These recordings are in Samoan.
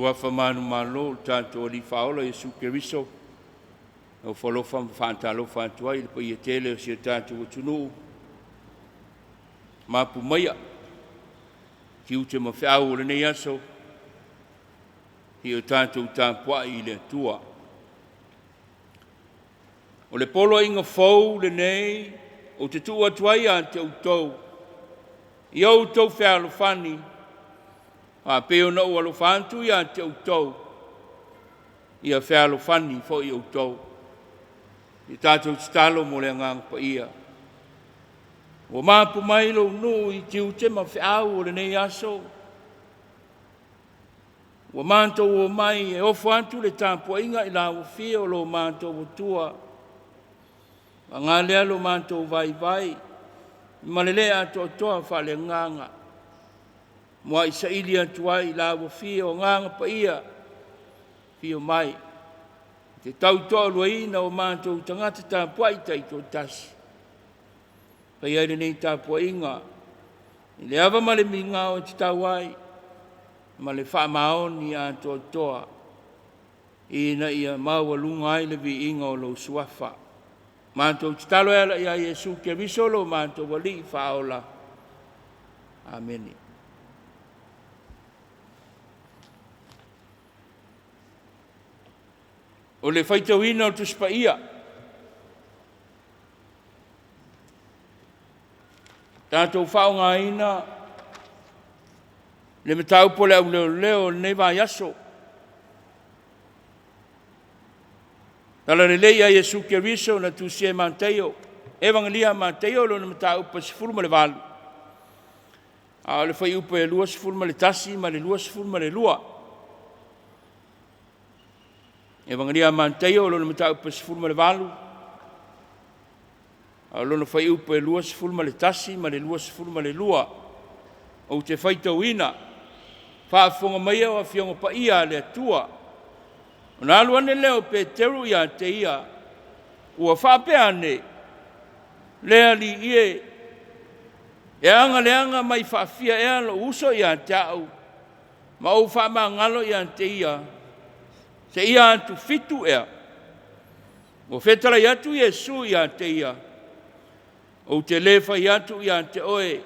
Suafa manumalo o le tatou Alii Faaola Iesu Keriso, ofo alofa ma faatalofa atu ai i le paia tele o si o tatou atunuu, mapu maia tiute ma feau o lenei aso, ia o tatou tapuai i le Atua. O le poloaiga fou lenei ou te tuu atu ai ia te outou, ia outou fealofani, faapei ona ou alofa atu ia te outou, ia fealofani foi outou. Ia tatou tatalo mo le Agaga Paia. Ua mapu mai lou nuu i tiute ma feau o lenei aso, ua matou omai e ofo atu le tapuaiga i lau afio o lo matou Atua. Paga lea lo matou vaivai ma le le atoatoa faaleagaga, muai saili atu ai i lau afio Agaga Paia, afio mai e te tautoaluaina o matou tagata tapuai taitoatasi. Faia ai lenei tapuaiga i le ava ma le migao e tatau ai ma le faamaoni atoatoa, ina ia maualuga ai le viiga o lou suafa. Matou tatalo e ala ia Iesu Keriso lo matou Alii Faaola. Amene. O le faitauina o le Tusi Paia, tatou faaaogaina le mataupu a le auleoleo i lenei vaiaso. Talalelei a Iesu Keriso na tusia e Mataio, Evagelia a Mataio lona mataupu e 18, a o le fuaiupu e 21 ma le 22. Evagelia a Mataio lona mataupu e 18, a o lona fuaiupu e 21 ma le 22. Ou te faitauina, faafofoga maia o Afioga Paia a le Atua. Ona alu ane lea o Peteru ia te ia, ua faapea ane, le Alii e, e aga leaga mai faafia ea lou uso ia te au, ma ou faamagalo ia te ia, seia atu fitu ea? Ua fetalai atu Iesu ia te ia, ou te le fai atu ia te oe,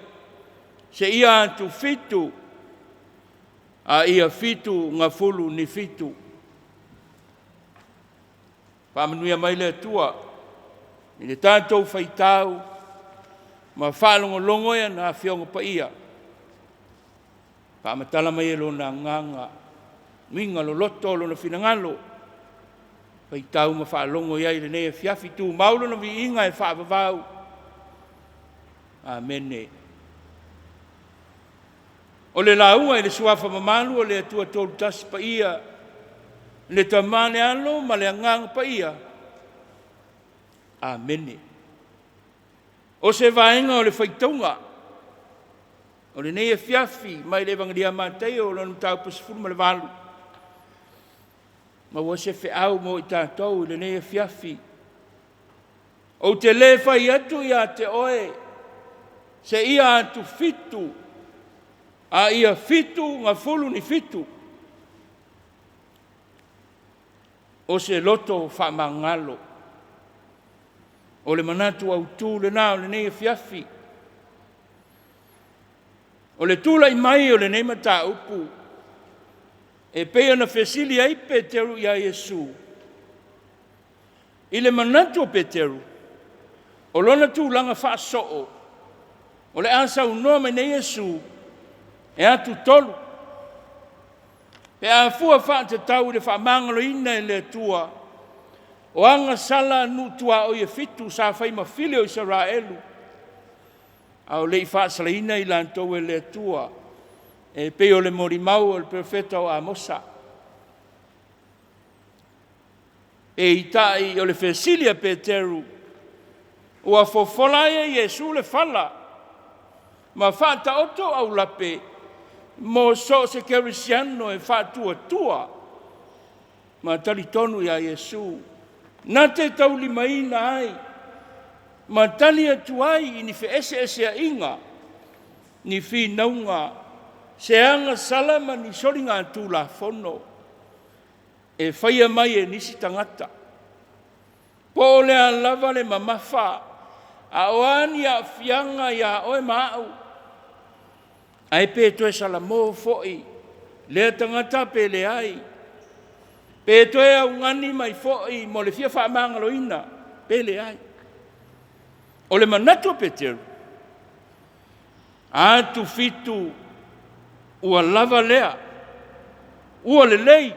seia atu fitu, a ia fitu gafulu ni fitu. Faamanuia mai le Atua i le tatou faitau ma faalogologo e ana Afioga Paia. Faamatala mai e Lona Agaga uiga loloto o Lona finagalo, faitau ma faalogo i ai i lenei afiafi, tumau lona viiga e faavavau. Amene. O le lauga i le suafa mamalu o le Atua Tolutasi Paia, le Tama, le Alo ma le Agaga Paia. Amene. O se vaega o le faitauga o lenei afiafi mai le Evagelia a Mataio lona mataupu 18, maua se feau mo i tatou i lenei afiafi. Ou te le fai atu ia te oe, seia atu fitu, a ia fitu gafulu ni fitu. O se loto faamagalo. O le manatu autu lena o lenei afiafi. O le tulai mai o lenei mataupu, e pei ona fesili ai Peteru ia Iesu, i le manatu o Peteru, o lona tulaga faasoo, o le a saunoa mai nei Iesu e atu tolu, pe a fua faatatau i le faamagaloina e le Atua o agasala nuu tuaoi e fitu sa fai ma fili o Isaraelu, a o le i faasalaina i latou e le Atua, e pei o le molimau o le perofeta o Amosa. Peitai o le fesili a Peteru, ua fofola ai e Iesu le fala ma faataoto aulape mo so o se kerisiano e faatuatua ma talitonu ia Iesu, na te taulimaina ai ma tali atu ai i ni feeseeseaiga, ni finauga se agasala ma ni soligatulafono e faia mai e nisi tagata. Po o le a lava le mamafa, a o a ni aafiaga iā oe ma a'u, ae pe toe salamo foi lea tagata pe leai, pe toe augani mai foi mo le fia faamagaloina pe leai. O le manatu o Peteru, atu fitu ua lava lea, ua lelei,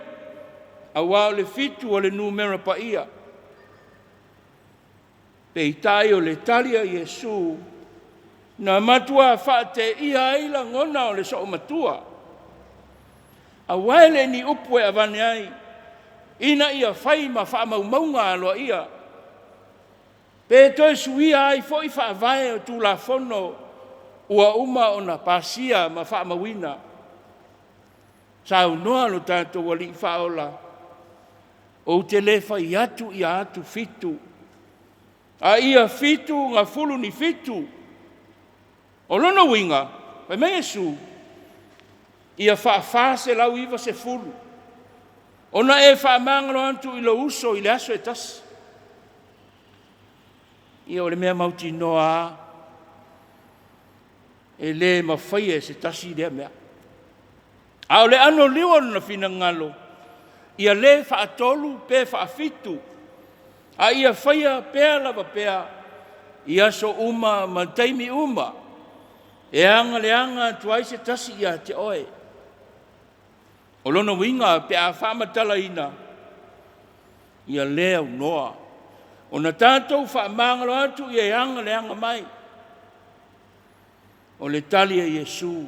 auā o le fitu o le numera paia. Peitai o le tali a Iesu, na matuā faateia ai lagona o le soomatua, auā e le ni upu e avane ai ina ia fai ma faamaumauga aloaia, pe toe suia ai foi faavae o Tulafono ua uma ona pasia ma faamauina. Saunoa lo tatou Alii Faaola, ou te le fai atu ia atu fitu, a ia 77. O lona uiga, fai mai Iesu, ia faa-490 ona e faamagalo atu i lou uso i le aso e tasi. Ia o le mea mautinoa lava, e le mafaia e se tasi lea mea. A o le anoliu o lona finagalo, ia le faatolu pe faafitu, a ia faia pea lava pea i aso uma ma taimi uma e agaleaga atu ai se tasi ia te oe. O lona uiga pe a faamatalaina, ia le aunoa ona tatou faamagalo atu i e agaleaga mai. O le tali a Iesu,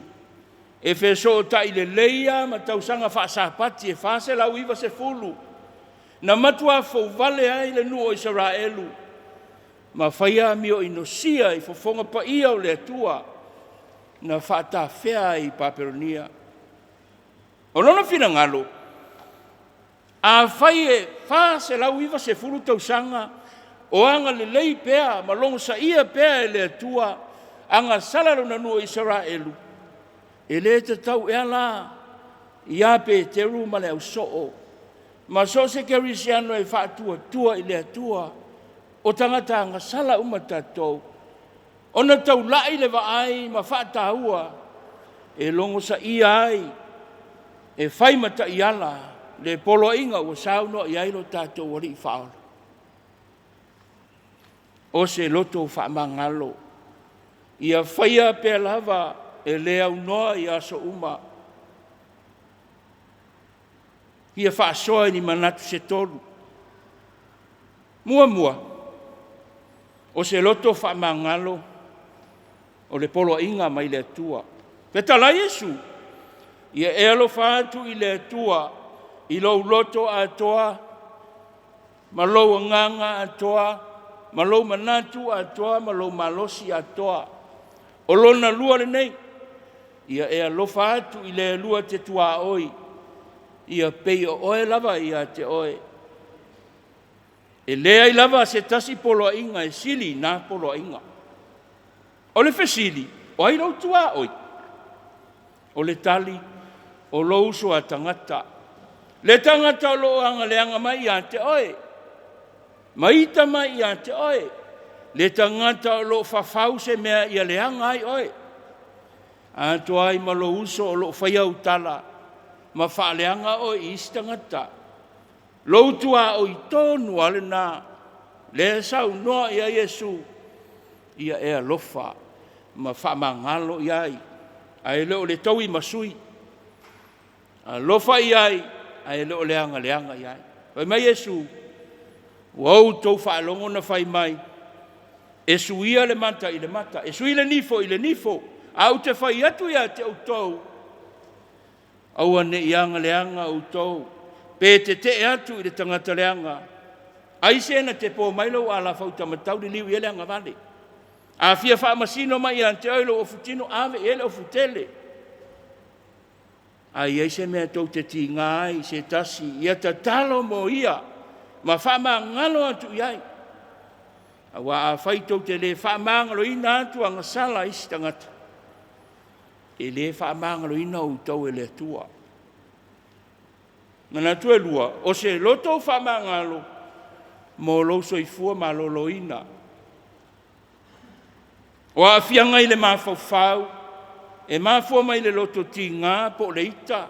e fesootai lelei lava ma tausaga faasapati e 490, na matuā fouvale ai le nuu o Isaraelu ma faia amio inosia i fofoga paia o le Atua na faatafea ai i Papelonia. O lona finagalo, afai e 490 tausaga o agalelei pea ma logosaia pea e le Atua agasala lona nuu o Isaraelu, e le tatau ea la ia Peteru ma le ausoo ma so o se kerisiano e faatuatua i le Atua, o tagata agasala uma tatou, ona taulai le vaai ma faataua e logosaia ai e fai ma taiala le poloaiga ua saunoa i ai lo tatou Alii Faaola. O se loto faamagalo, ia faia pea lava e le aunoa i aso uma. Ia faasoa i ni manatu se tolu. Muamua, o se loto faamagalo o le poloaiga mai le Atua. Fetalai Iesu, ia e alofa atu i le Atua i lou loto atoa ma lou agaga atoa ma lou manatu atoa ma lou malosi atoa. O lona lua lenei, ia e alofa atu i le alua e te tuaoi, ia pei o oe lava ia te oe. E leai lava se tasi poloaiga e sili na poloaiga. O le fesili, o ai lou tuaoi? O le tali, o lou uso a tagata. Le tagata o lo o agaleaga mai ia te oe, ma ita mai ia te oe, le tagata o lo o fafau se mea ia leaga ai oe, atoa ai ma lou uso o lo o faia au tala ma faaleaga oe i isi tagata. Lou tuaoi tonu lava lena, lea e saunoa i ai Iesu, ia e alofa ma faamagalo i ai, ae le o le tauimasui. Alofa i ai, ae le o le agaleaga i ai. Fai mai Iesu, ua outou faalogo na fai mai, e suia le mata i le mata, e sui le nifo i le nifo. Ae ou te fai atu ia te outou, aua ne i agaleaga outou, pe tetee atu i le tagata leaga. Ai se na tepo mai lou alafauta matau, liliu i ai le agavale. A fia faamasino mai ia te oe lou ofutino, ave i ai le ofutele. A i ai se mea tou te tiga ai i se tasi, ia tatalo mo ia ma faamagalo atu i ai. Aua afai tou te le faamagaloina atu agasala a isi tagata, E lē faamagaloina outou e le Atua. Manatu e lua, o se loto faamagalo mo lou soifua maloloina. O aafiaga i le mafaufau e mafua mai le loto tiga po o le ita,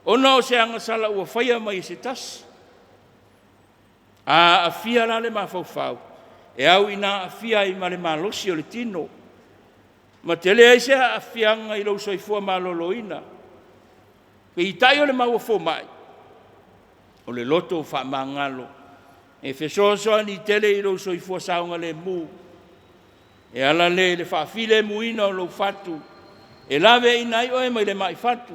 ona o se agasala ua faia mai e se tasi. A aafia la le mafaufau, e au ina aafia ai ma le malosi o le tino, ma tele ai se aafiaga i lou soifua maloloina. Peitai o le mau a fomai, o le loto faamagalo e fesoasoani tele i lou soifua saogalemu, e ala lea i le faafilemuina o lou fatu, e laveaiina ai oe mai le mai fatu,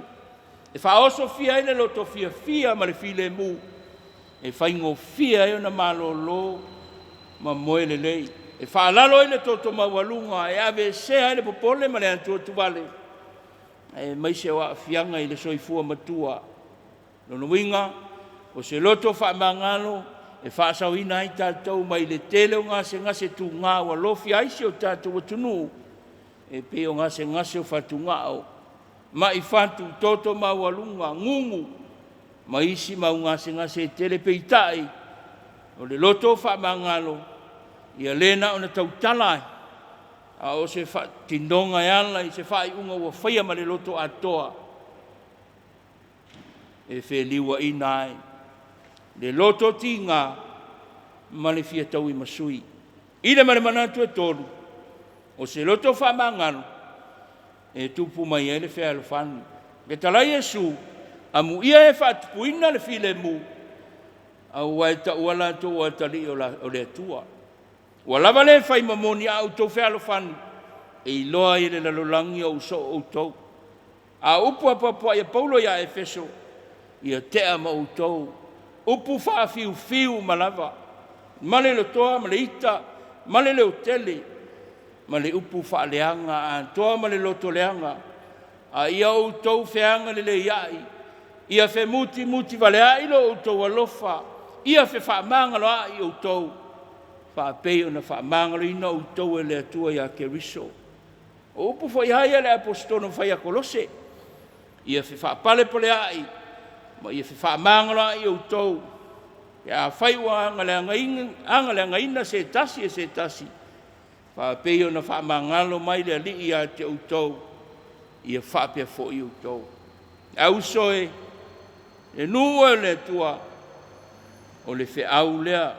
e faaosofia ai le loto fiafia ma le filemu, e faigofie ai ona malolo ma moe lelei, e faalalo ai le toto maualuga, e aveesea ai le popole ma le atuatuvale, aemaise o aafiaga i le soifua matua. Lona uiga, o se loto faamagalo e faasaoina ai tatou mai le tele o gasegase tuga ua lofia ai si o tatou atunuu, e pei o gasegase o fatugao, mai fatu, toto maualuga, gugu ma isi mau gasegase e tele. Peitai, o le loto faamagalo, ia le na ona tautala ai, a o se faatinoga e ala i se faaiuga ua faia ma le loto atoa e feliuaina ai le loto tiga ma le fia tauimasui. I le ma le manatu e tolu, o se loto faamagalo e tupu mai ai le fealofani. Fetalai Iesu, amuia e faatupuina le filemu, aua e taua latou o atalii o le Atua. Ua lava le fai ma moni a outou fealofani, e iloa ai e le lalolagi o ou soo outou. A o upu apoapoai a Paulo ia Efeso, ia tea ma outou upu faafiufiu uma lava, ma le lotoa ma le ita ma le leotele ma le upu faaleaga atoa ma le loto leaga, a ia outou feagaleleia'i, ia femutimutivalea'i lo outou alofa, ia fefaamagaloa'i outou, faapei ona faamagaloina outou e le Atua ia Keriso. O upu foi lava ia a le Aposetolo na fai ia Kolose, ia fefaapalepalea'i ma ia fefaamagaloa'i outou pe afai ua agaleagaina se tasi e se tasi, faapei ona faamagalo mai le Alii ia te outou, ia faapea foi outou. Le auso e, le nuu e o le Atua, o le feau lea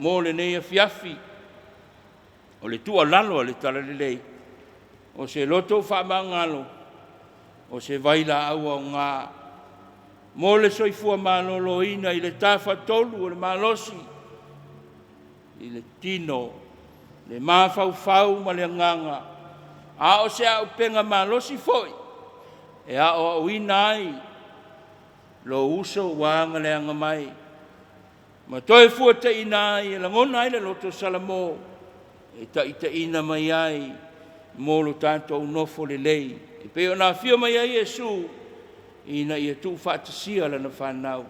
mo lenei afiafi, o le tuualalo a le Talalelei, o se loto faamagalo, o se vailaau aoga mo le soifua maloloina i le tafatolu o le malosi, i le tino, le mafaufau ma le agaga, a o se auupega malosi foi e aoaoina ai lou uso ua agaleaga mai, ma toefuataiina ai e lagona ai le loto Salamo e taitaiina mai ai mo lo tatou nofo lelei, e pei ona afio mai ai Iesu ina ia tuufaatasia lana fanau.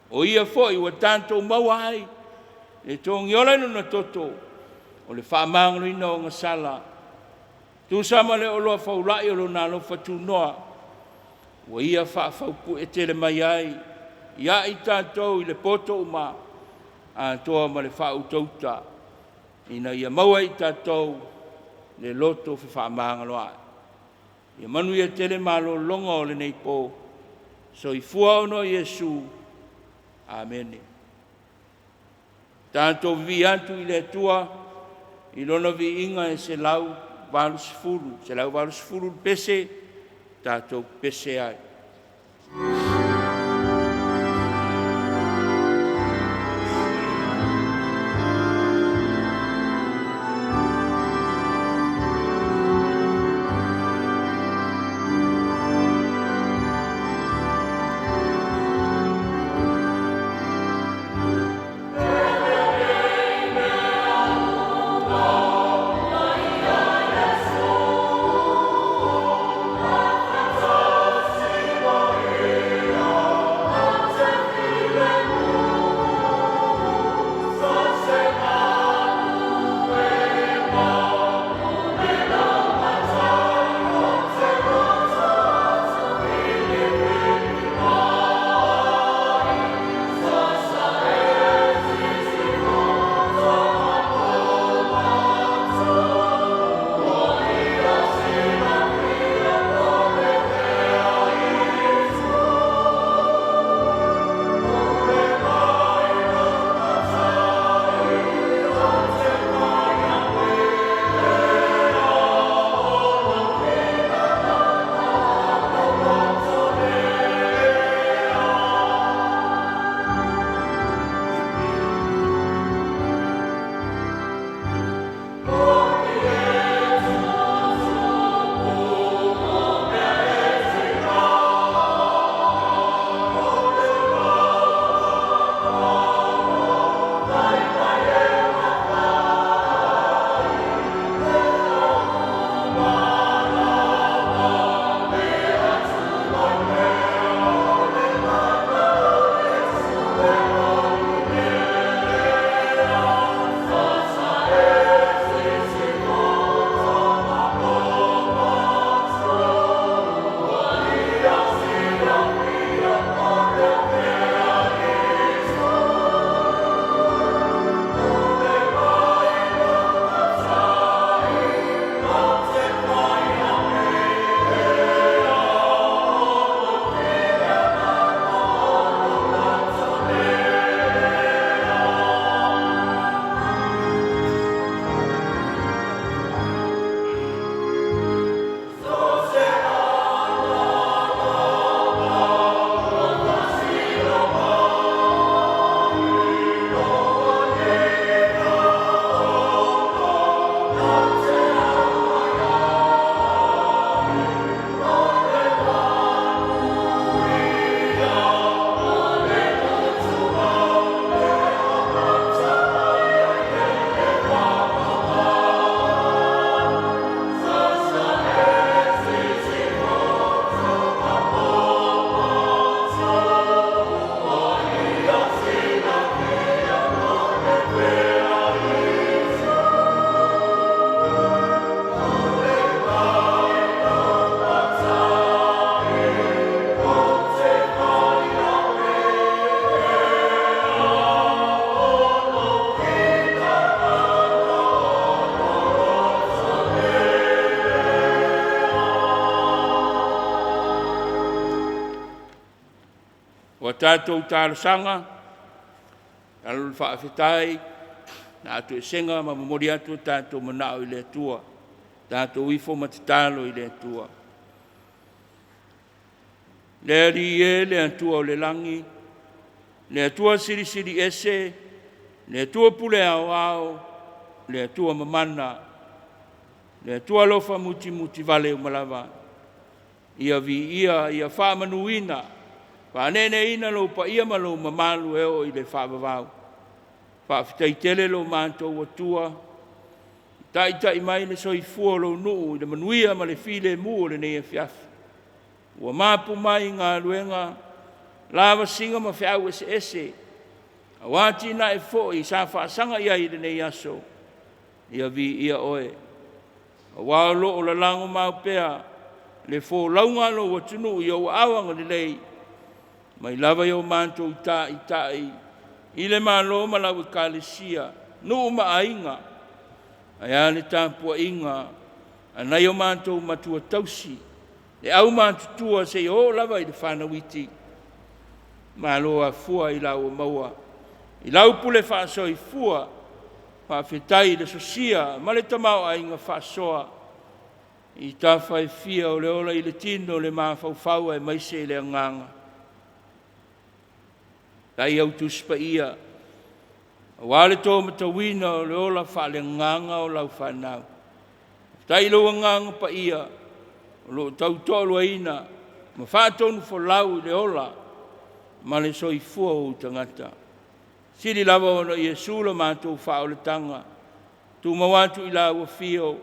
O ia foi ua tatou maua ai le togiola i lona toto, o le faamagaloina o agasala, tusa ma le oloa faulai o lona alofa tunoa, ua ia faafaupu'e tele mai ai ia i tatou i le poto uma atoa ma le faautauta, ina ia maua e i tatou le loto fefaamagaloa'i. Ia manuia tele malologa o lenei po. Soifua ona o Iesu. Amene. Tatou vivii atu i le Atua i Lona viiga e 180, 180 le pese, tatou pese ai. O a tatou talosaga, alo le faafetai, na atoesega ma momoli atu o tatou manao i le Atua, tatou ifo ma tatalo i le Atua. Le Alii e le Atua o le lagi, le Atua silisili ese, le Atua pule aoao, le Atua mamana, le Atua alofa mutimuti vale uma lava, ia viia, ia faamanuina, faaneeneeina lou paia ma lou mamalu e oo i le faavavau. Faafetai tele lo matou Atua, taitai mai le soifua o lou nuu i le manuia ma le filemu o lenei afiafi. Ua mapu mai galuega, lavasiga ma feau eseese, aua atinae foi sa faasaga i ai i lenei aso, ia viia Oe, aua o lo o lalagomau pea le folauga a lou atunuu i ou aao agalelei, mai lava i o matou taitai i le Malo ma lau Ekalesia, nuu ma aiga, ae a le tapuaiga a nai o matou matua tausi, le aumatutua seia oo lava i le fanau iti. Malo afua ailao ua maua i lau pule faasoifua. Faafetai i le sosia ma le tamaoaiga faasoa i tafa e fia o le ola i le tino, le mafaufau aemaise le agaga. Faafetai i au Tusi Paia aua le tōmatauina o le ola faaleagaga o lau fanau. Faafetai i lou Agaga Paia o lo o tautoaluaina ma faatonufolau i le ola ma le soifua o ou tagata. Sili lava ona o Iesu lo matou faaolataga, tumau atu i lau afio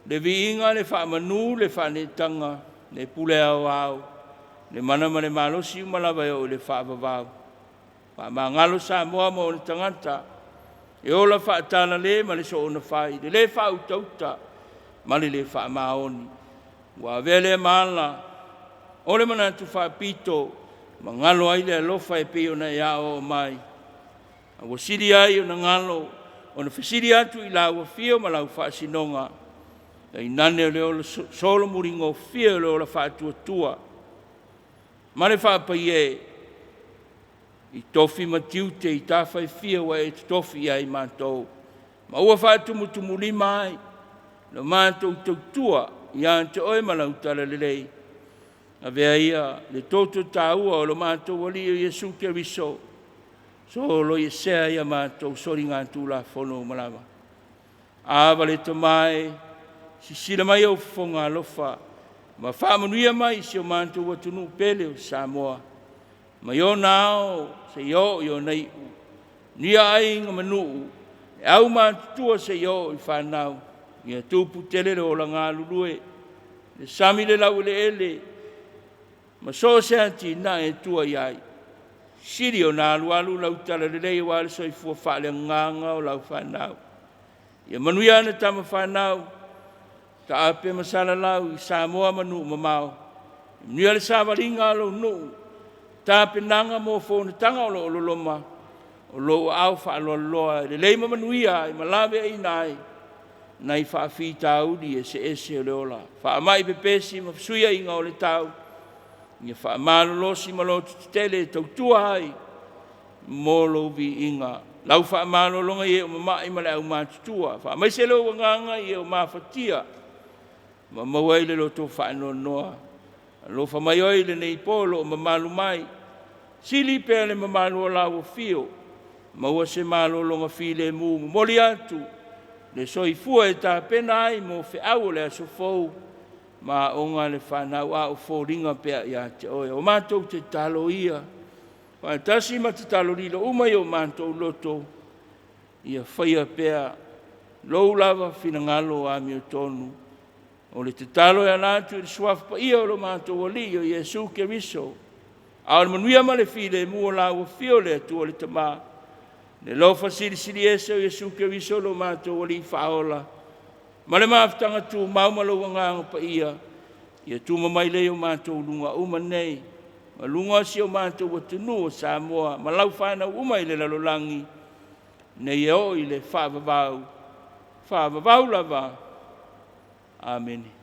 le viiga, le faamanu, le faaneetaga, le pule aoao, le mana ma le malosi, uma lava e oo i le faavavau. Faamagalo Samoa ma ona tagata, e ola faatalale ma le soona fai, le le faautauta ma le le faamaoni. Ua avea lea ma ala o le manatu faapito ma galo ai le alofa e pei ona e aoao mai, a ua sili ai ona galo ona fesili atu i lau afio ma lau faasinoga, tainane o le ola solomuligofie o le ola faatuatua ma le faapaia e, i tofi ma tiute i tafa e fia ua e totofi i ai matou, ma ua faatumutumulima ai la matou tautua ia te Oe ma lau talalelei. Avea ia le toto taua o lo matou Alii o Iesu Keriso, soloiesea ai a matou soligatulafono uma lava. Ava le Tama e, sisila mai ou fofoga alofa ma faamanuia mai i si o matou atunuu pele o Samoa, mai ona ao seia oo i ona iu, manuia aiga ma nuu, le aumatutua seia oo i fanau, ia tupu tele le ola galulue, le sami le laueleele ma so o se atinae e tua i ai. Sili ona alualu lau talalelei aua le soifua faaleagaga o lau fanau. Ia manuia ana tama fanau, Taape ma Salalau i Samoa ma nuu mamao. Manuia le savaliga a lou nuu, tapenaga mo fonotaga o lo o loloma, o lou aao faaloaloa e lelei ma manuia ai ma laveaiina ai nai faafitauli eseese o le ola, faamai pepesi ma fesuiaiga o le tau. Ia faamalolosi ma lototetele e tautua ai mo lou viiga. Lau faamalologa i e ua mamai ma le aumatutua, faamaise lou agaga i e ua mafatia ma maua ai le loto faanoanoa. Alofa mai oe i lenei po o lo o mamalu mai, sili pea le mamalu o lau afio, maua se malologa filemu, momoli atu le soifua e tapena ai mo feau o le aso fou ma aoga a le fanau, a o foliga pea ia te oe. O matou tatalo ia faatasi ma tatalo lilo uma i o matou loto, ia faia pea lou lava finagalo amiotonu. O le tatalo e ala atu i le Suafa Paia o lo matou Alii o Iesu Keriso, a o le manuia ma le filemu o lau Afio le Atua le Tama, le alofa silisili ese o Iesu Keriso lo matou Alii Faaola, ma le mafutaga tumau ma lou Agaga Paia, ia tuma mai lea i o matou luga uma nei, ma luga o si o matou atunuu o Samoa, ma lau fanau uma i le lalolagi, nei e oo i le faavavau, faavavau lava. Amene.